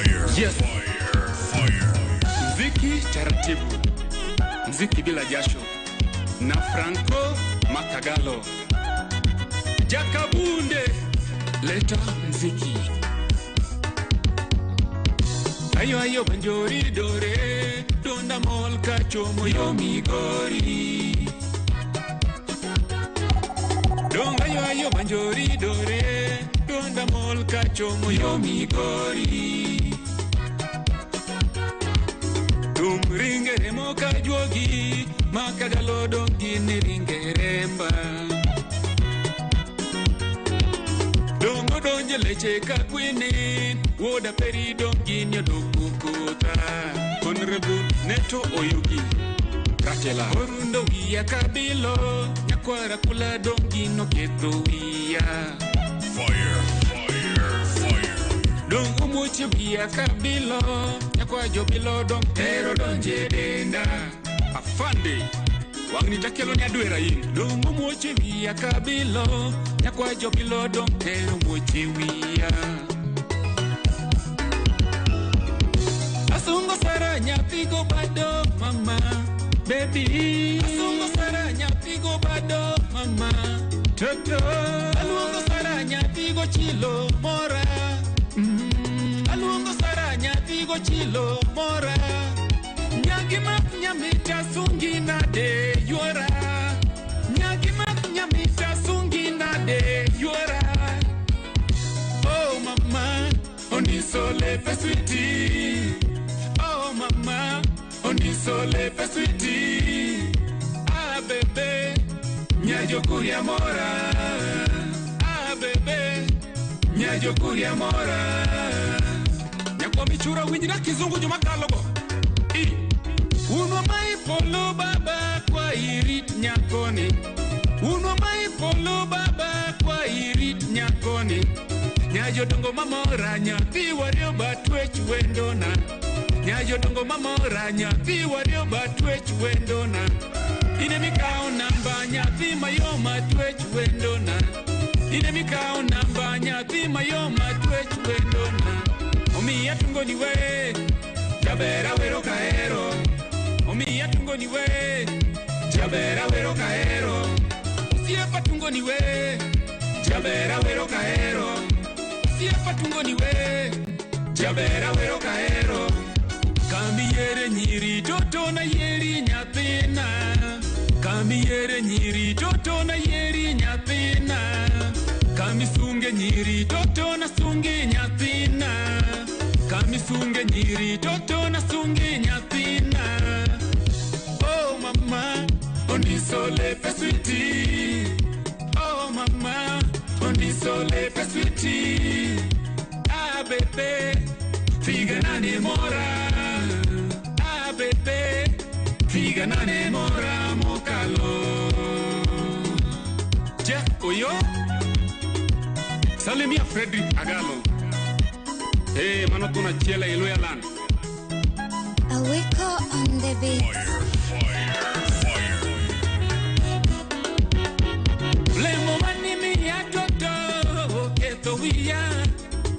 Fire. Yes. Fire. Fire. Mziki taratibu, mziki bila jasho na Franco Makagalo. Jakabunde, leta mziki. Ayo ayo banjori dore, donda mol kachomo yo migori. Donga ayo ayo banjori dore, donda mol kachomo yo migori. Tum ringere moka juogi, Makagalo dongi ni ringeremba. Dongo donje leche ka kwini, woda peri dongi ni odokukota. Honorable Neto Oyugi, Ratela. Orundo wiya kabilo, nyakwara kula dongi no ketho wiya. Fire. Fire. Fire. Dongo muche wiya kabilo, nyakwa jobilo dong tero donje denda. Afande, wang'ni takelo ni adwera in. Dongo muoche wiya kabilo, nyakwa jobilo dong tero muoche wiya. Asungo sara nyathi go bado mama, baby. Asungo sara nyathi go bado mama, toto. Aluongo sara nyathi go chilo mora. Aluongo sara nyathi go chilo mora. Nyagi mak nyamita sungi nade yuora. Nyagi mak nyamita sungi nade yuora. Oh mama, onisole peswiti. Oh mama, onisole peswiti. Ah bebe, nyajo kuria mora. Ah bebe, nyajo kuria mora. Nyakwa michura winjira kizungu juma kalogo. Unwa mai polo baba kwa irit nyakoni. Unwa mai polo baba kwa irit nyakoni. Nyajo dongo mamora nyathi warioba twech wendona. Nyajo dongo mamora nyathi warioba twech wendona. Ine mikao namba nyathi mayoma twech wendona. Ine mikao namba nyathi mayoma twech wendona. Omiya tungoni we, jabera wero kaero. Omiya tungoni we, jabera wero kaero. Osiepa tungoni we, jabera wero kaero. Osiepa tungoni we, jabera wero kaero. Kambi yere nyiri toto na yeri nyathina. Kambi yere nyiri toto na yeri nyathina. Kambi sunge nyiri toto na sunge nyathina. Kambi sunge nyiri toto na sunge nyathina. Oh mama, onisole peswiti. Oh mama, onisole peswiti. Ah bebe, figa nane mora. Ah bebe, figa nane mora mokalo. Jack Oyo, salimia Frederick Agalo. Hey, mano tuna chiela iluya land. Awiko on the beat. Fire. Fire. Fire. Lemo mani miya toto, ketho wiya.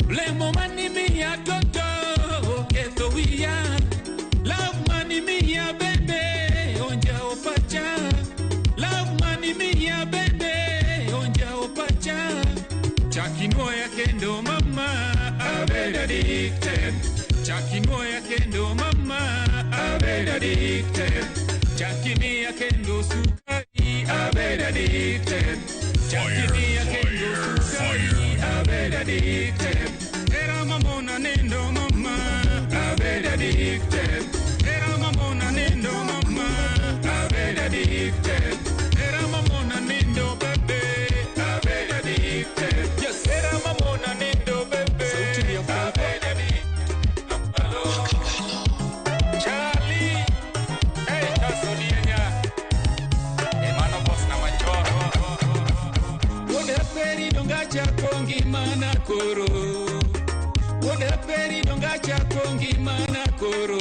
Lemo mani miya toto, ketho wiya. Love mani miya bebe, onja opacha. Love mani miya bebe, onja opacha. Chakinuoya kendo mama, abed addicted. Chakinuoya kendo mama, abed addicted. Chakimiya kendo sukari, abed addicted. Chakimiya kendo sukari, abed addicted. Era mamona nendo mama, abed addicted. Era mamona nendo mama, abed addicted. Era mamona nendo bebe, abed addicted. Yes, era mamona nendo bebe, abed addicted. Charlie, hey, Tasodienya, Emano boss na machoro. Woda peri donga chako ngimana koro. Woda peri donga chako ngimana koro.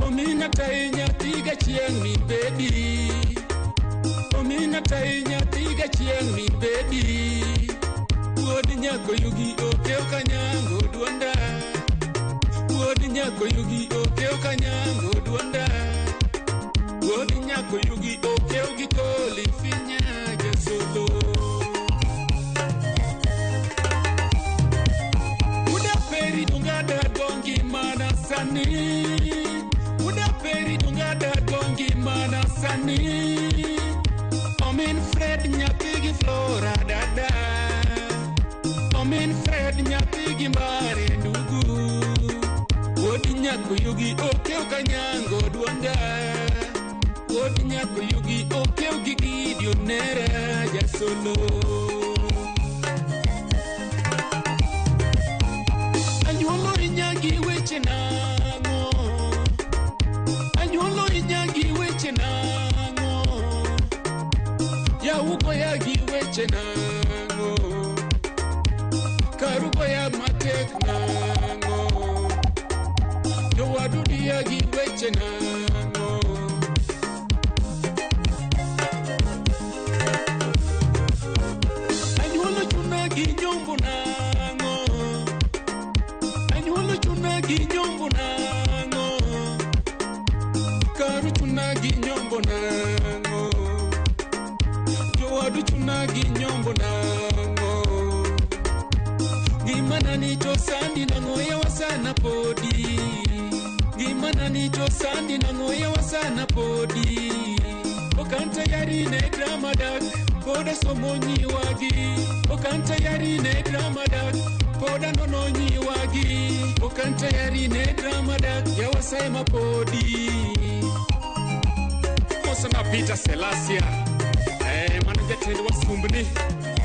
Omina tai nyathi gachieng' mi baby. Omina tai nyathi gachieng' mi baby. Wuod nyako yugi okew kanyango duonda. Nyako Yugi okew kanyango duonda. Wuod Nyako Yugi okew gi koli finya jasolo. Uda peri dungada gongi mana sani. Uda peri dungada gongi mana sani. Omin Fred nyathi gi Flora dada. Omin Fred nyathi gi mare ndugu. Wuod Nyako Yugi okew kanyango duonda. Wuod Nyako Yugi okew gi Gideon Nera jasolo. Anyuolo inyagi weche nang'o? Anyuolo inyagi weche nang'o? Yawuko yagi weche nang'o? Karuko ya matek nang'o? Jowadu diya gi weche nang'o? Anyuolo chuna gi nyombo nang'o? Anyuolo chuna gi nyombo nang'o? Karu chuna gi nyombo nang'o? Jowadu chuna gi nyombo nang'o? Ngimana ni to sandi nang'o yawa sana podi. Ngimana ni to sandi nang'o yawa sana podi. Ok an tayari ne drama dak, pod asomo nyiwagi. Ok an tayari ne drama dak, pod anono nyiwagi. Ok an tayari ne drama dak, yawa sema podi. Mosana Peter Selasia. Mano jatend wasumbni.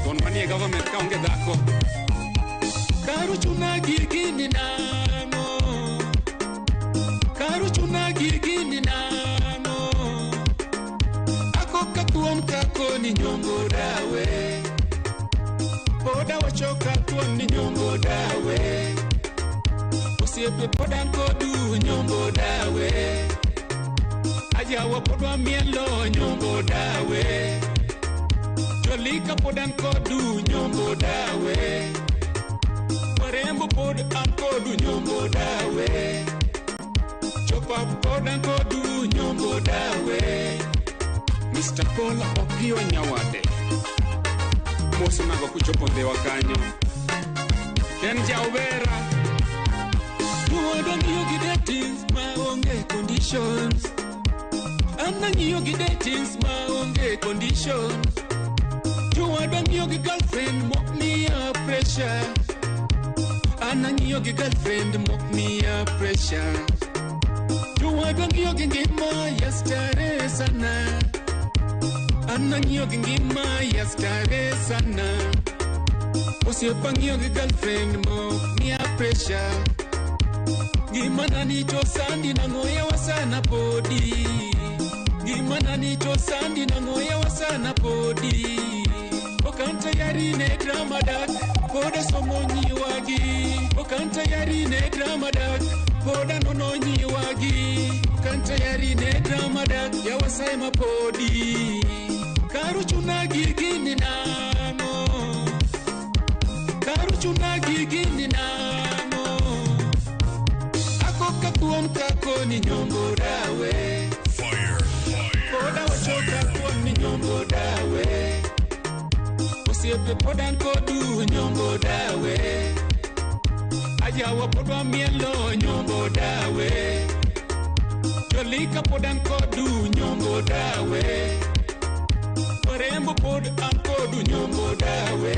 Don manie government ka onge dhako. Karuchuna gi gini nang'o? Karuchuna gi gini nang'o? Ako ka thuon ka koni nyombo dawe. Pod awacho ka thuon ni nyombo dawe. Osiepe pod an kodu nyombo dawe. Ajawa pod wamielo nyombo dawe. Jolika pod an kodu nyombo dawe. Warembo pod an kodu nyombo dawe. Chopa pod an kodu nyombo dawe. Mr. Paul Opiyo Nyawade. Mos nago kuchopo Ndhiwa kanyo. En jaubera. Wuoda ng'iyo gi datings maonge conditions. An ang'iyo gi datings maonge conditions. Jowadwa ng'iyo gi girlfriend mok miya pressure. An ang'iyo gi girlfriend mok miya pressure. Jowadwa ng'iyo gi ngima ya starehe sana. An ang'iyo gi ngima ya starehe sana. Osiepa ng'iyo gi girlfriend mok miya pressure. Ngimana ni to sandi nang'o yawa sana podi. Ngimana ni to sandi nang'o yawa sana podi. Ok an tayari ne drama dak, pod asomo nyiwagi. Ok an tayari ne drama dak, pod anono nyiwagi. Ok an tayari ne drama dak, yawa sema podi. Karuchuna gi gini nang'o? Karuchuna gi gini nang'o? Ako ka thuon ka koni nyombo dawe. Fire, fire, Pod awacho ka thuon ni nyombo dawe. Osiepe pod an kodu nyombo dawe. Ajawa pod wamielo nyombo dawe. Jolika pod an kodu nyombo dawe. Warembo pod an kodu nyombo dawe.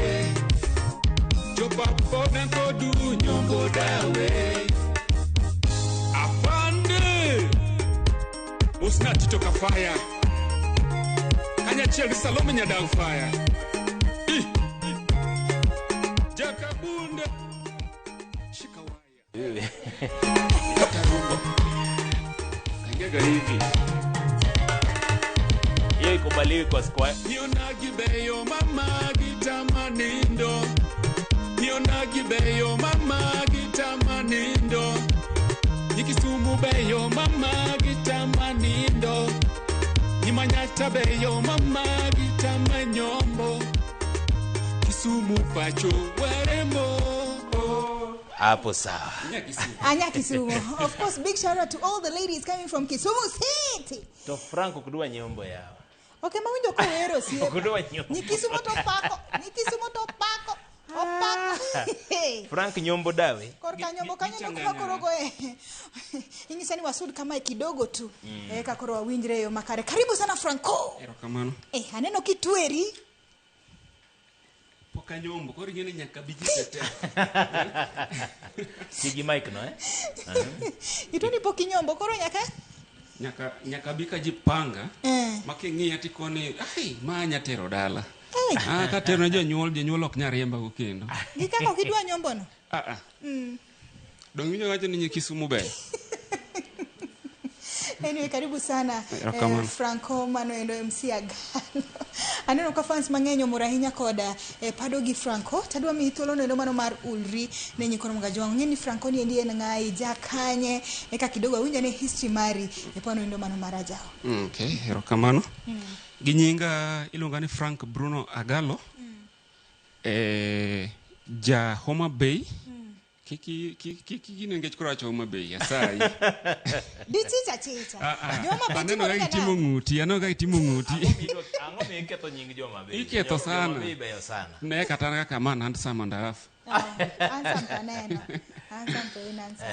Chopa pod an kodu nyombo dawe. Afande! Usna Tito Kafaya. Kanyachiel gi Salome Nyadag Fire. Ih! Jakabunde. Shika waya. Kata rumbo. Kaingiaga hivi. Hiyo ikubaliwi kwa square. Niona gibeyo mama gitama nindo. Niona gibeyo mama gitama nindo. Nikisumu beyo mama gitama nindo. Nimanyata beyo mama gitama nyombo. Kisumu pacho warembo. Oh. Hapo sawa. Anya Kisumu. Of course, big shout out to all the ladies coming from Kisumu City. To Frank ok dwa nyombo yawa. Okay, mawinjo kowero osiepa. Ok odwa nyombo. Nyi Kisumu to pako, nyi Kisumu to pako. Opako. Frank nyombo dawe. Korka nyombo kanyo to kuma koro goe. Inyisa ni wasud kamae kidogo tu. Eka koro wawinjre e yo makare. Karibu sana Franco. Erokamano. Aneno kitweri. Pok anyombo, koro ing'e ni nyaka bi ji te. Ti gi mic no eh? Itweni pok inyombo koro nyaka Nyaka bi ka ji panga. Ma king'iya tikoni, ai, ma anya tero dala. Ah, katero ne jonyuol, jonyuol ok nyal riemba go kendo. Gi kaka ok idwa nyombo no. Ah, ah. Dong' iwinjo wacho ni nyi Kisumu ber. Anyway, karibu sana Erokamano. Franco mano endo MC Agalo. Aneno ka fans mang'eny omor ahinya koda pado gi Franco. Tadwa miyi thuolo no endo mano mar ulri ne nyikoro Mgajwang'. Ng'e ni Franco ni endi en ng'ai, ja kanye, eka kidogo awinjo ne history mari e pano endo mano mar ajawa. Okay, erokamano. Gi nyinga iluonga ni Frank Bruno Agalo. Ja Homa Bay. Kiki gine nikech koro awacho Homa Bay, asayi. Dichicha chicha. Jo Homa Bay Aneno timore ka ga itimo nade? ng'uti, aneno ka itimo ng'uti. Ang'o miyo iketho nying jo Homa Bay? Iketho sana. Jo Homa Bay beyo sana. Ne kata an kaka man handsome and a half. Handsome to aneno. Handsome to in handsome.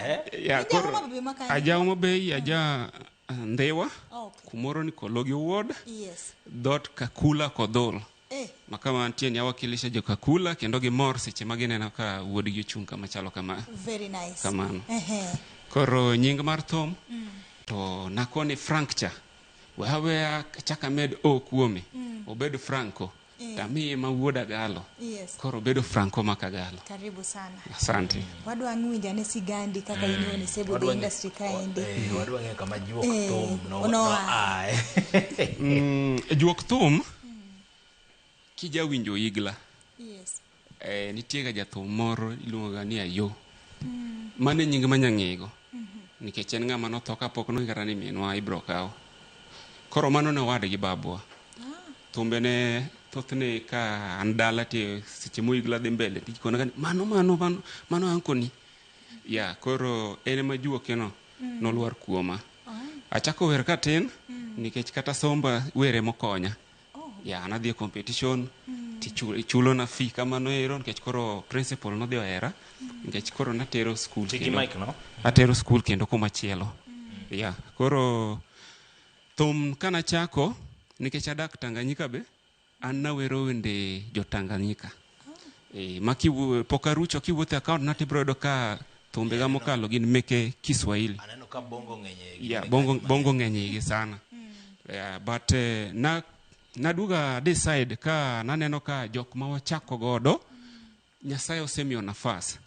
Ya, Ija koro Homa Bay ma kanye? Aja Homa Bay, aja Ndhiwa. Okay. Kumoro ni Kologi Ward. Yes. Dot Kakula Kodhol. Ma kama antie ni awakilisha jo Kakula kendo gimor seche ma gineno ka wuodgi ochung' kama chalo kama. Very nice. Kamano. Koro nying mar thum to nakoni Frank cha. We aweya chak amed o kuome. Obed Franco. Tamiye ma wuod Agalo. Yes. Koro obedo Franco ma Kagalo. Karibu sana. Asante. Wadwa ng'winjo ane sigandi kaka in iwuon isebudho industry kaendi. Wadwa ng'eyo kama juok thum no no ae. Juok thum kijawinjo Igla. Yes. Nitie ga jathum moro iluongo ga ni Ayo. Mano e nying ma nyang'ego. Nikech en ng'ama notho kapok nong'e kata ni minwa ibro kaw. Koro mano ne owadgi babwa. Thumbe ne thothne ka an dala te seche mo Igla dhi mbele tikona ni mano mano mano mano ankoni. Ya koro en ema juoke no nolwar kuoma. Achako wer katin nikech kata somba were mokonya. Ya nadhi e competition tichulo na fee kamano ero nikech koro principal nodhi ohera nikech koro natero school Tigi kendo. mic no? Atero school kendo kumachielo. Ya koro thum kanachako nikech adak Tanganyika be an nawero wende jo Tanganyika. Ma pok arucho kiwuotho e account na tibiro yudo ka thumbega mokalo gin meke Kiswahili. Aneno ka bongo ng'eny e Ya, bongo ng'eny e igi sana. Yeah, but naduga decide ka naneno ka jok ma wachako godo Nyasaye osemiyo nafas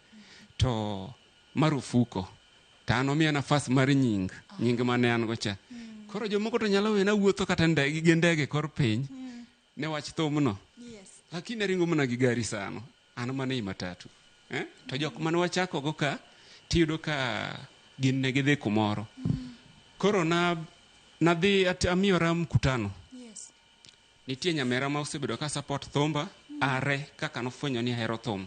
to marufuko to an omiya nafas mar nying mane an go cha. Koro jomoko to nyalo wena wuotho kata ndege gi ndege kor piny ne wach thumno. Yes. Lakini aringo mana gi gari sano an mana ei matatu. To jok mane wachako go ka tiyudo ka gin ne gidhi kumoro. Koro nadhi amiyora mkutano. Yes. Nitie nyamera ma osebedo ka support thumba are kaka nofwenyo ni ahero thum.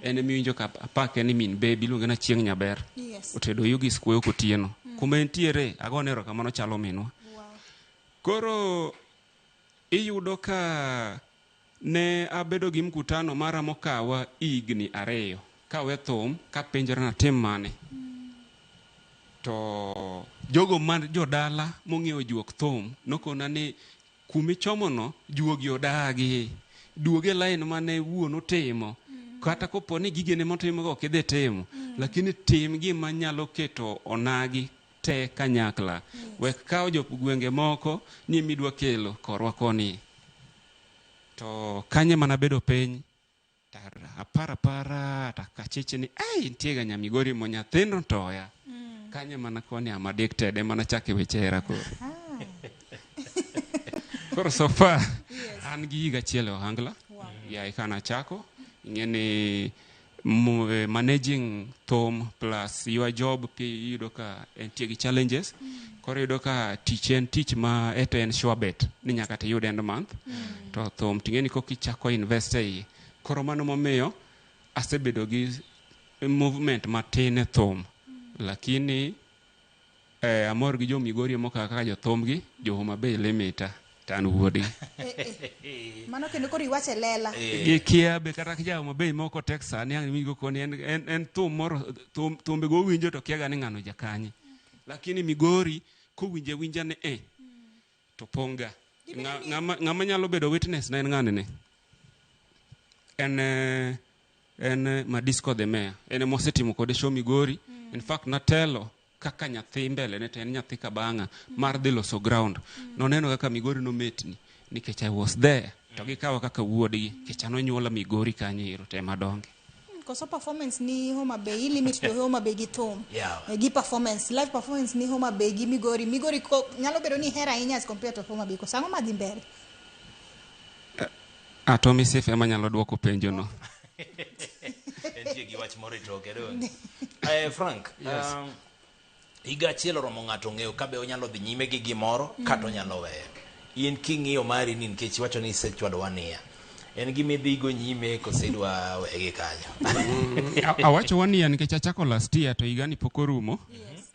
En emiwinjo ka apake ni min baby iluonge na Chieng' Nyaber. Yes. Otedo yugi skweyo kotieno. Kuma entiere agone erokamano chalo minwa. Wow. Koro iyudo ka ne abedo gi mkutano mara mokawa higni 2 kawe thum kapenjora natim mane. To jogo man jodala mong'eyo juok thum nokona ni kumichomono juogi odagi. Duoge line mane wuon otimo. Kata kopo ni gigene motimogo ok idhi timo. Lakini tim gima nyalo keto onagi te kanyakla. Wek kawo jogwenge moko ni midwa kelo korwa koni. To kanye mana bedo piny apara takacheche ni ai nitie ga nyamigori mo nyathino toya. Kanye mana koni am addicted ema nachake weche hera koro. Koro so far an gi higa achiel e ohangla. Ya eka nachako ing'e ni managing thum plus your job iyudo ka entie gi challenges. Koro iyudo ka tich en tich ma eto en sure bet ni nyaka tiyud end month. To thum ting'e ni kokichako invest e iye. Koro mano momiyo asebedo gi movement matin e thum, lakini amor gi jo Migori moko kaka jothumgi, jo Homa Bay limita to an wuodgi. Mano kendo koro iwache lela. Gikia be kata ja Homa Bay moko tek sani ang' winjo koni en thum moro thum thumbe go winjo to kiaga ni ng'ano jakanye. Lakini Migori kowinjo awinja ni to ponga. Ng'ama nyalo bedo witness na en ng'ane ne? En Madisco the Mayor. En ema osetimo kode show Migori. In fact natelo kaka nyathi mbele ne to en nyathi kabang'a mar dhi loso ground. Noneno kaka Migori nometni nikech I was there. To gikawa kaka wuodgi nikech an onyuola Migori kanyo ero to ema donge. Koso performance ni Homa Bay limit to Homa Bay gi thum. Gi performance, live performance ni Homa Bay gi Migori. Migori ko, nyalo bedo ni hera ahinya as compared to Homa Bay. Koso ang'o madhi mbele? Atomi Safe ema nyalo duoko penjo no. Entie gi wach moro e toke donge. Frank, Yes. Higa achiel oromo ng'ato ng'eyo kabe onyalo dhi nyime gi gimoro kata onyalo weyo. In king'iyo mari ni nikech iwacho ni isechwalo wania. En gima idhi go nyime koso idwa weye gi kanyo? Awacho wania nikech achako last year to higani pok orumo.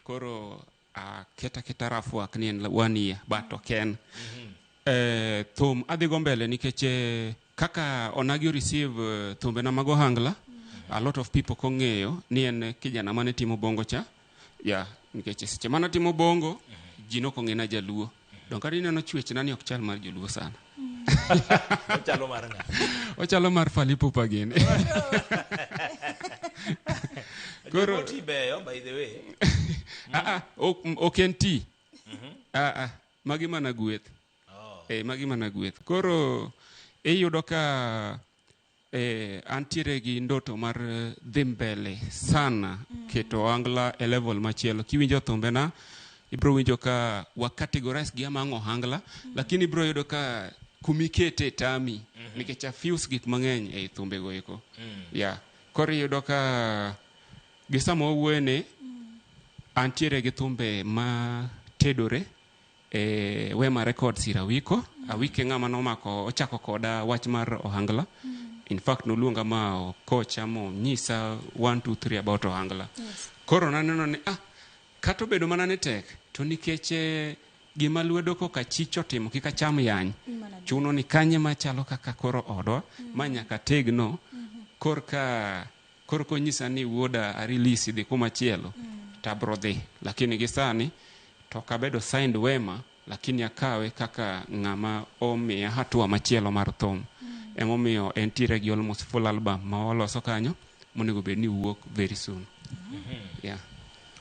Koro aketa keta rough work ni en 1 year but ok en. Thum adhi go mbele nikech kaka onagi receive thumbena mag ohangla, a lot of people kong'eyo ni en kijana mane timo bongo cha. Ya, nikech seche mane atimo bongo, ji nok ong'e na jaluo. Donge kata ineno chwechna ni ok chal mar joluo sana. Ochalo mar ng'a? Ochalo mar Fally Ipupa gini. Koro ti beyo by the way. Ok en ti. Magi mana gweth. Magi mana gweth. Koro iyudo ka antiere gi ndoto mar dhi mbele sana keto ohangla e level machielo. Kiwinjo thumbena, ibro winjo ka wa categorize gi among ohangla, lakini ibro yudo ka kumikete tami nikech a fuse gik mang'eny ei thumbego eko. Yeah. Koro iyudo ka gi sama wawuoye ni antiere gi thumbe ma tedore e Wema Records ir Awiko. Awiko e ng'ama nomako ochako koda wach mar ohangla. In fact noluonga ma kocha monyisa 1 2 3 about ohangla. Koro naneno ni kata obedo mana ni tek to nikech gima lwedo koka chich otimo kik acham yany. Chuno ni kanye machalo kaka koro odwa ma nyaka tegno. Korka koro konyisa ni wuoda a release dhi kumachielo to abro dhi. Lakini gi sani to ok abedo signed Wema, lakini akawe kaka ng'ama omiya hatua machielo mar thum. Emomiyo entiere gi almost full album ma waloso kanyo monego bed ni wuok very soon. Yeah.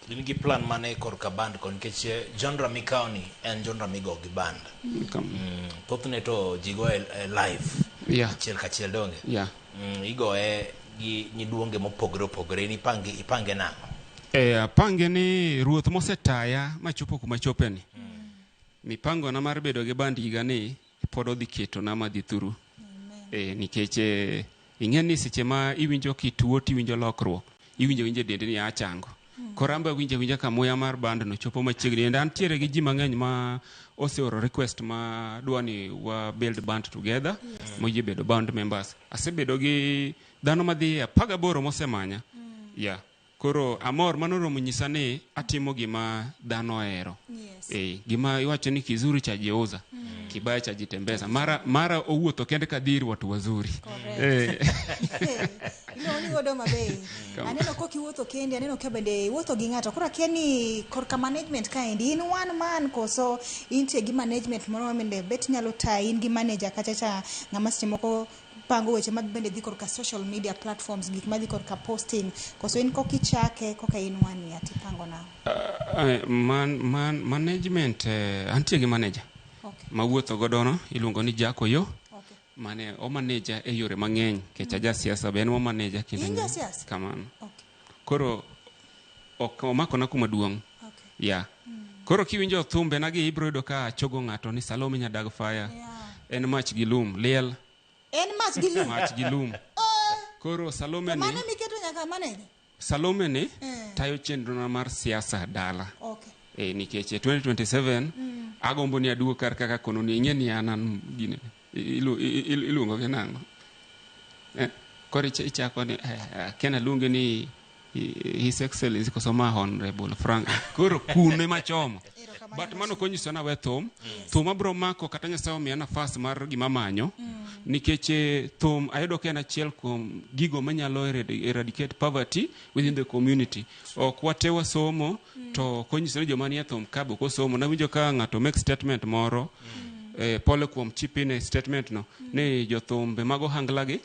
In gi plan mane korka band ko nikech genre mikawo ni en genre migo gi band. Thothne to ji goye live. Achiel kachiel donge. Igoye gi nyiduonge mopogore opogore in ipange nang'o? Apange ni ruoth mosetaya machopo kuma chopeni. Mipango na mar bedo gi band higa ni pod odhi ketona madhi through. Nikech ing'e ni seche ma iwinjo kituo tiwinjo lokruok, iwinjo winjo e dendi ni achango. Koro an be awinjo awinja ka muya mar band no chopo machiegni. And antiere gi ji mang'eny ma oseoro request ma dwa ni wa build band together, moyie bedo band members. Asebedo gi dhano madhi 18 mosemanya. Yeah. Koro amor mano romo nyisa ni atimo gima dhano ohero. Gima iwacho ni kizuri cha jiuza, kibaya cha jitembeza. Mara owuotho kende kadhi ir watu wazuri. Iluongo ni wuod Homa Bay. Aneno kok iwuotho kendi, aneno ka bende iwuotho gi ng'ato. Koro akia ni korka management kaendi, in one man koso intie gi management moro ma bende bet nyalo tayi, in gi manager kacha cha ng'ama seche moko pango weche ma bende dhi korka social media platforms, gik madhi korka posting, koso in koka ichake koka in one year tipango nang'o? Man, management antie gi manager mawuotho godono iluongo ni Jack Oyo. Mane o manager e yore mang'eny nikech aja siasa be en mo manager kinde In ng'eny. jasiasa? Kamano. Koro ok omakona kuma duong'. Yeah. Koro kiwinjo thumbe na gi ibro yudo ka achogo ng'ato ni Salome Nyadag Fire. En mach gi lum, liel, En mach gi lum. mach gi lum. Koro Salome To ni mano miketo nyaka manager? Salome ni tayo chenrona mar siasa dala. Nikech e 2027 agombo ni aduog kar kaka kono ni ing'e ni an gine iluongo gi nang'o? Koro ichako ni akia naluonge ni His Excellency koso ma Honorable Frank. Koro kuno ema chomo. Erokamano. But mano ok onyiso ni awe thum. Thum abiro mako kata Nyasaye omiya nafas mar gima manyo. Nikech thum ayudo ka en achiel kuom gigo manyalo eradicate poverty within the community. Ok wate wasomo to ok onyiso ni joma nie thum ka be ok osomo. Nawinjo ka ng'ato make statement moro pole kuom chip in e statement no ni jothumbe mag ohangla gi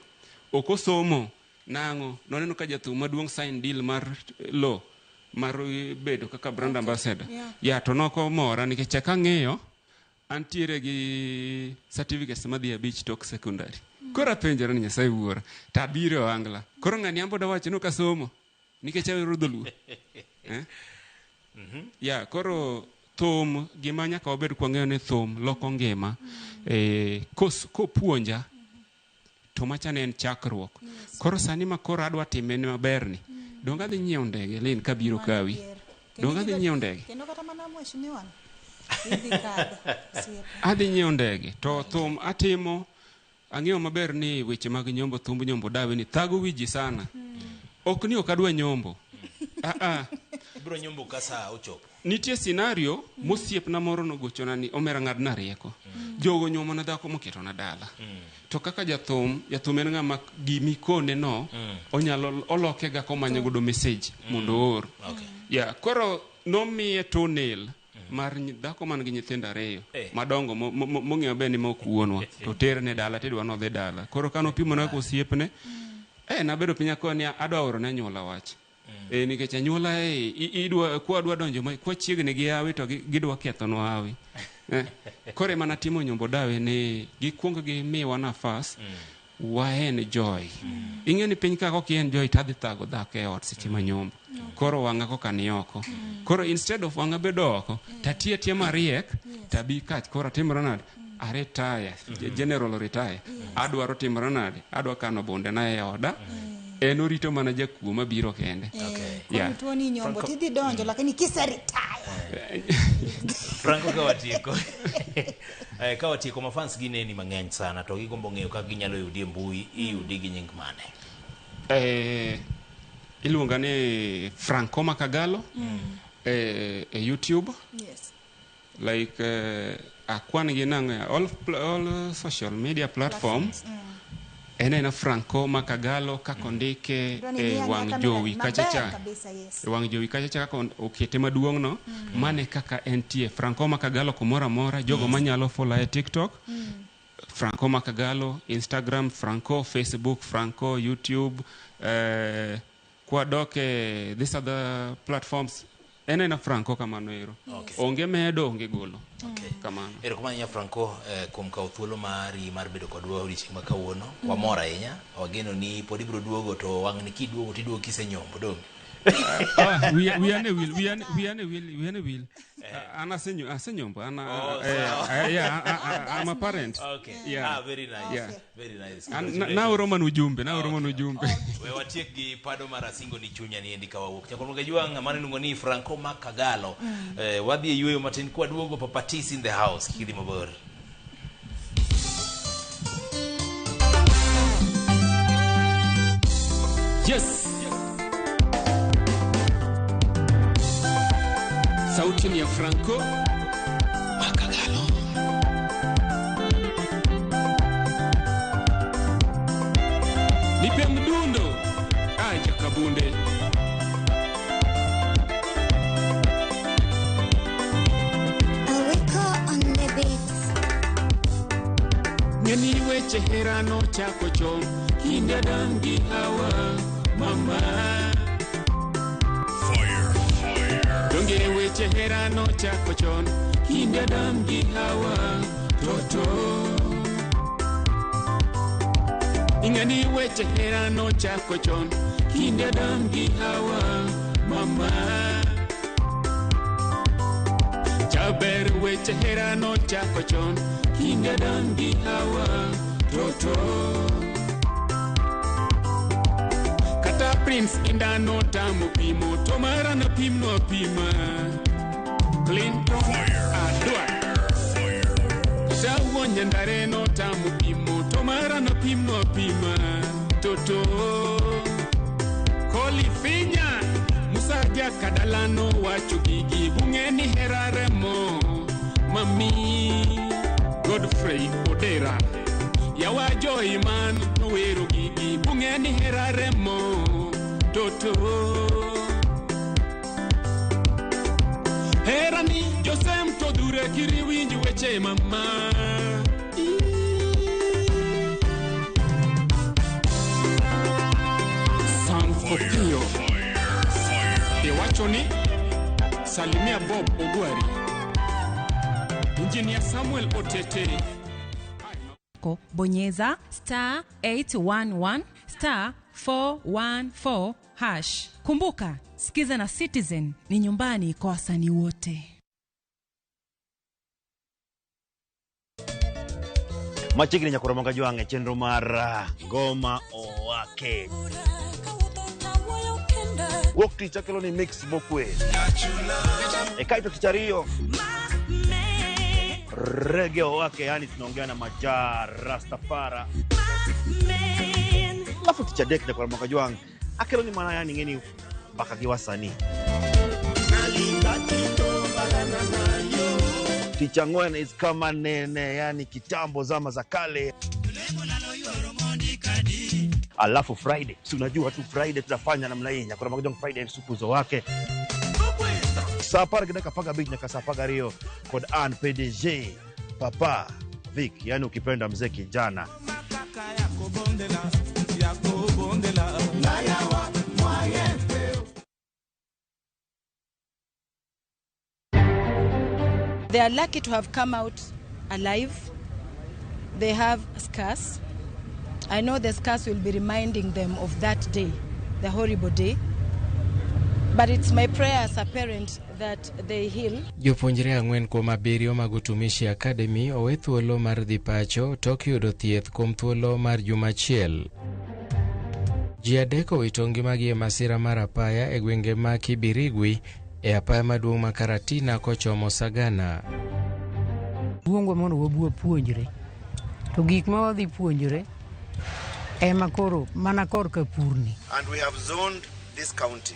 ok osomo nang'o noneno ka jathum maduong' sign deal mar lo mar bedo kaka brand ambassador. Ya to nokomora nikech kang'iyo antiere gi certificates madhi 5 tok secondary. Koro apenjora ni Nyasaye wuora to abiro e ohangla. Koro ng'ani an pod awacho ni ok asomo nikech ahero dholuo. Ya koro thum gima nyaka wabed kwang'eyo ni thum loko ngima. Kopuonja to macha ne en chakruok. Koro sani ma koro adwa time ni maber ni. Donge adhi nyiewo ndege Lin kabiro kawi. Donge adhi nyiewo ndege. Kendo kata mana mheshimiwa idhi kadho. Osiepe. Adhi nyiewo ndege to thum atimo ang'eyo maber ni weche mag nyombo thumb nyombo dawe ni thago wi ji sana. Ok ni ok adwa nyombo. Ibiro nyombo ka saa ochopo. Nitie scenario mosiepna moro nogochona ni omera ng'adna rieko. Jogo nyuomona dhako moketona dala. To kaka jathum, jathum en ng'ama gimikone no onyalo oloke ga komanyo godo message mondo oor. Ya koro nomiye toenail mar dhako man gi nyithindo 2 madongo mong'eyo maber ni mok wuonwa to terne dala tidwa nodhi dala. Koro kano pimona ko osiepne nabedo piny akoni adwa oro ne anyuola wach. Nikech anyuola idwa kwa adwa donjo kwa chiegni gi hawi to gidwa kethonwa hawi. Koro ema natimo nyombo dawe ni gikuong gimiwa nafas wa enjoy. Ing'e ni piny ka ok enjoy to adhi thago dhako e ot seche ma nyombo. Koro wang'a koka ni oko. Koro instead of wang'a bedo oko, tatiyo atiya mariek, tabi kach koro atimora nade? A retire, general retire. Adwaro timora nade? Adwa kano bundena e oda. En orito mana jakuo mabiro kende. Koro tuo ni nyombo tidhi donjo lakini kise retire. Franco ka watieko. Ka watieko ma fans gi neni mang'eny sana to gigombo ng'eyo kaka ginyalo yudi e mbui, iyudi gi nying mane? Iluonga ni Franco Makagalo e YouTube. Yes. Like akwan gi nang'o all social media platforms. En ena Franco Makagalo kaka ondike e wang' jowi kacha cha. E wang' jowi kacha cha kaka okete maduong' no, mane kaka entie Franco Makagalo kumoro amora, jogo manyalo follow e TikTok, Franco Makagalo, Instagram Franco, Facebook Franco, YouTube, kwadok e these other platforms en ena Franco kamano ero. Onge medo, onge golo. Kamano. Erokamano ahinya Franco kuom kawo thuolo mari mar bedo kodwa odiochieng' ma kawuono. Wamor ahinya. Wageno ni pod ibiro duogo to wang' ni kiduogo tiduogo kisenyombo donge? Wiya ne wil, wiya ne wil. An asenyombo, an I'm a parent. Okay. Yeah. Ah, very nice. Yeah. Very nice. Naoro mana ujumbe, naoro mana ujumbe. We watiek gi pado mar Asingo ni chunya ni endi ka wawuok. Nyakor Magajwang' mano iluongo ni Franco Makagalo. Wadhi e yueyo matin kwaduogo Papa Tis in the house. Kik idhi mabor. Yes. Sauti ni ya Franco Makagalo. Nipe mdundo aja kabunde. Aweko on the beats. Ngeni weche hera no chako chon kinde Adam gi Hawa mama. Fire, fire. Donge weche hera no chako chon kinde Adam gi Hawa toto. Ing'eni weche hera no chako chon kinde Adam gi Hawa mama. Jaber weche hera no chako chon kinde Adam gi Hawa toto. Kata Prince Inda no tamo pimo to mara na pim no apima. Clinton adwa. Kata wuon Nyandare no tamo pimo to mara na pim no apima. Toto. Kolifinya Musaja kadalano wacho gigi bungeni heraremo mami Godfrey Odera yawa joy man nowero gigi bungeni heraremo toto herani Josem todure kiriwinji weche mama. Sam Opio iwacho ni salimia Bob Ogwari, Engineer Samuel Otete. Bonyeza star 811 star 414 hash. Kumbuka, Sikiza na Citizen ni nyumbani kwa wasanii wote. Machiegni nyakoro Jwang' e chenro mar Ngoma Owake. Wuok tich akelo ni mix mokwe. E kaito tich ariyo Reggae Owake, yani tunaongea na Maja Rastafara. Alafu tich adek nyakoro Jwang' akelo ni mana yani ng'eni mbaka gi wasanii. Tich ang'wen is kama nene, yani kitambo zama za kale. Alafu Friday, si unajua tu Friday tutafanya namna hii. Nyakoro Jwang' Friday supuzo wake. Saa 10 gi dakika 15 nyaka saa 12 kod an PDG Papa Vic, yani ukipenda mzee kijana. They are lucky to have come out alive. They have scars. I know the scars will be reminding them of that day, the horrible day. But it's my prayer as a parent that they heal. Jopuonjre 4 kuom 7 mag Utumishi Academy owe thuolo mar dhi pacho tok yudo thieth kuom thuolo mar juma achiel. Ji 3 owito ngimagi e masira mar apaya e gwenge ma Kibirigwi e apaya maduong' ma Karatina kochomo Sagana. Luongwa mondo wabi wapuonjre. To gik ma wadhi puonjre ema koro mana korka purni. And we have zoned this county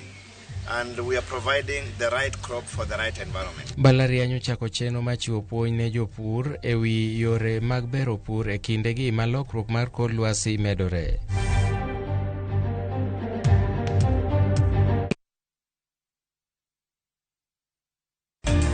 and we are providing the right crop for the right environment. Mbalariany ochako chenro mar chiwo puonj ne jopur e wi yore mag bero pur e kindegi ma lokruok mar kor lwasi medore.